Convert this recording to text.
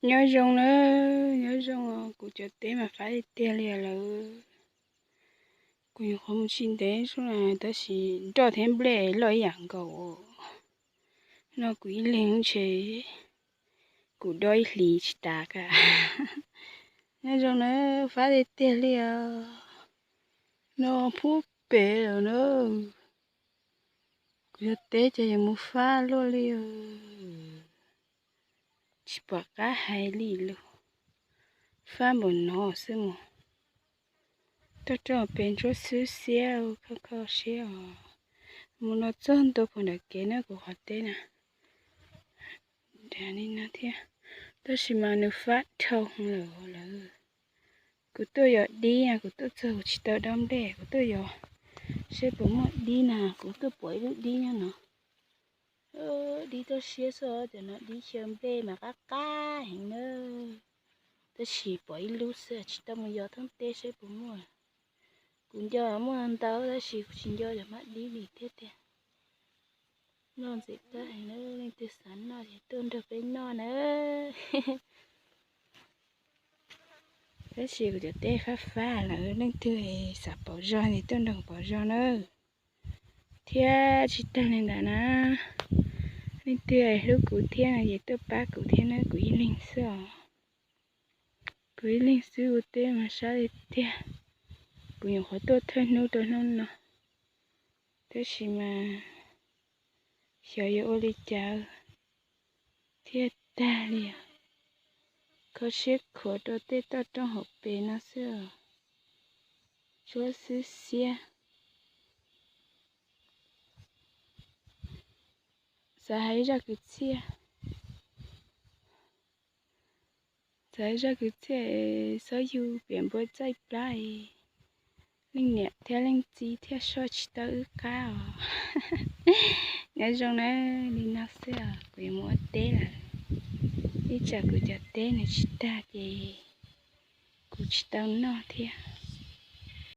Nyob zoo na, nyob zoo os, kuv cov teb mas fab tiag tiag li lawm. Kuv nyuam qhuav mus tsis ntev xwb na, tab sis nroj thiab nplej loj ib yam nkaus. No kuv ib leeg ntshe kuv dob ib hlis tsis tas ka. Nyob zoo na, fab tiag tiag li os. No pub pem lawm na. Kuv cov teb ces yuav mus fab luaj li os. Tsis pom qab hais li lus, fab npaum no xwb mus. Toj roob pem ntsuab xwb xiab, kho kho siab os. Mus no txog ntua puag nram kev na kuv qhov teb na. Li no thiab, tab sis mas nws fab dhau lawm lawm. Kuv tuaj yos dib, kuv tuaj txog kuv tsis tau dob nplej, kuv tuaj yos saib puas muaj dib na, kuv tuaj pom ib lub dib nyob no. Dib tuaj siab xwb, cov no dib xyaw nplej mas qab qab heev na. Tab sis pom ib lub xwb, tsis tau mus yos thoob teb saib puas muaj. Kuv nco muaj ntau tab sis kuv tsis nco cov mab dib li thiab tiag. Noj ntxim qab heev na, leej twg xav noj ces tuaj nrog peb noj na. Tab sis kuv cov teb fab fab lawm, leej twg xav pom zog ces tuaj nrog pom zog na. Thiab tsis tag li ntawd na, leej twg hlub kuv thiab no ces tuaj pab kuv thiab na, kuv ib leeg xwb os. Kuv ib leeg xwb ua teb mas sab li tiag. Kuv nyuam qhuav tuaj thawj hnub rau hnub no, tab sis mas xyov yuav ua li cas thiaj tag li. Kho siab khuav rau tej toj roob hauv pes no xwb os. Ntsuab xwb xiab. Xav hais ib zaj kwv txhiaj, xav hais ib zaj kwv txhiaj, Xob Yug piam npua txaij plab, leej niam thiab leej txiv thiaj soj tsis tau wb qab os. Nyob zoo na, li no xwb os, kuv yuav mus ua teb lawm. Ib tsam kuv cov teb nws tsis tag ces kuv tsis tau noj thiab.